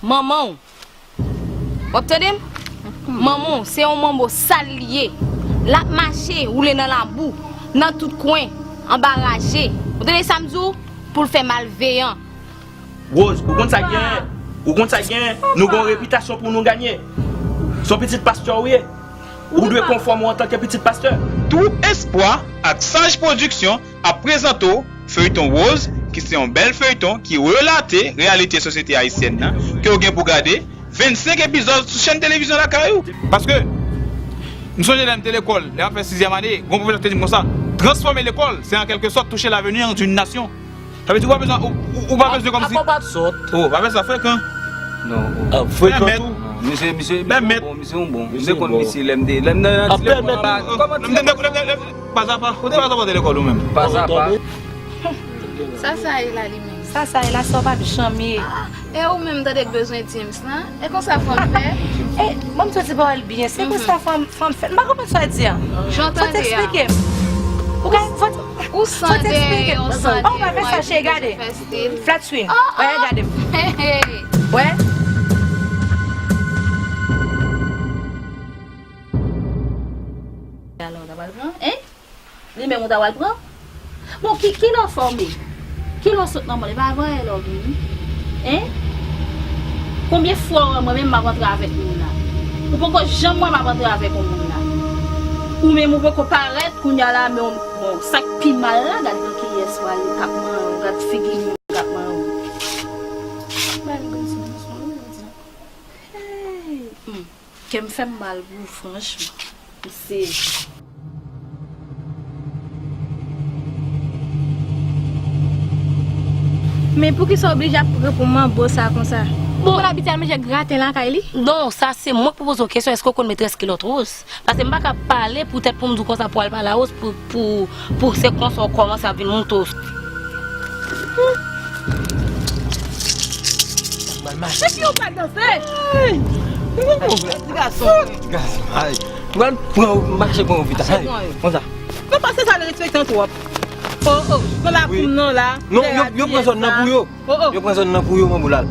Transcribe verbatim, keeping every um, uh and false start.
Manman w. W ap tande m? Manman w, se yon manbo sal li ye. L ap mache, woule nan labou, nan tout kwen, anba raje. Ou tande sa m di w? Pou l fè malveyan. Rose, ou konn sa k genyen? Ou konn sa k genyen? Nou gen yon repitasyon pou nou ganye. Se yon pitit pastè ou ye. Ou dwe konfòme w antanke pitit pastè. Tou Espwa ak Saj Pwodiksyon ap prezante w feyton Rose, ki se yon bèl feyton ki relate reyalite sosyete ayisyèn nan, ke w gen pou gade vennsenk epizòd sou chèn televizyon lakay ou. Paske, m sonje lè m te lekòl, lè m ap fè sizyèm ane, gon pwofesè te di m konsa, transfòme lekòl, se an kèlke sòt touche lavenir d'une nation. Sa vle di ou pa bezwen, ou, ou, ou pa bezwen kòmsi. Apa pa t sòt. Oh, pa fè sa frekan. Non. Ah, frekan tou. Misye, misye, misye bon, misye bon. Misye konn misye lè m te, lè m nan ti lekòl. Kòman ti lekòl? Pas a pas. Ou te pas a pas lekòl ou menm? Pas a pas. Sa sa ye la li menm? Sa sa ye la, sa w p ap janm ye. E ou menm tande k bezwen James lan? E konsa fanm fè? E, ban m di w ti pawòl byen. Se konsa fanm, fanm fè. M pa konprann sa w di a. Jan tande a. Fò t eksplike m. Ou ka, fò t, fò t eksplike m. Oh, ou pa fè sa, cheri, gade. Flat screen. Wè, gade m. Wè. Alò, w ta pral pran, hein? Li menm ou ta pral pran? Bon, ki, kilè w fòme? Kilè w sot nan mòn? E pa avan yè lè w vini? Hein? Konbyen fwa w wè mwen menm m ap antre avèk moun la? Ou poko janm wè m ap antre avèk yon moun la. Ou menm ou poko parèt kounye a la, men w, bon, sa k pi mal la, gad nan kiyès w ale, k ap manyen w, gad figi moun k ap manyen w. Hey! Hmm. Kè m fè m mal pou ou, franchman. M sezi. Men poukisa w oblije ap pran pou manbo sa konsa? Ou konn abitye al manje graten lakay li? Non, sa se mwen k pou poze w kesyon, èske w konn metrès kilòt Rose? Paske m pa ka pale poutèt pou m di w konsa pou al pale a Rose pou, pou, pou se konsa w kòmanse ap vin moute w. Epi ou pa danse? Ti gason. Ti gason, ay. Mwen pran, mache pran yo vit, ay. Konsa. Mwen panse sa derespektan twòp. Oh, oh, nan lakou m nan la. Non, yo, yo pran zòn nan pou yo. Oh, oh. Yo pran zòn nan pou yo, manbo la.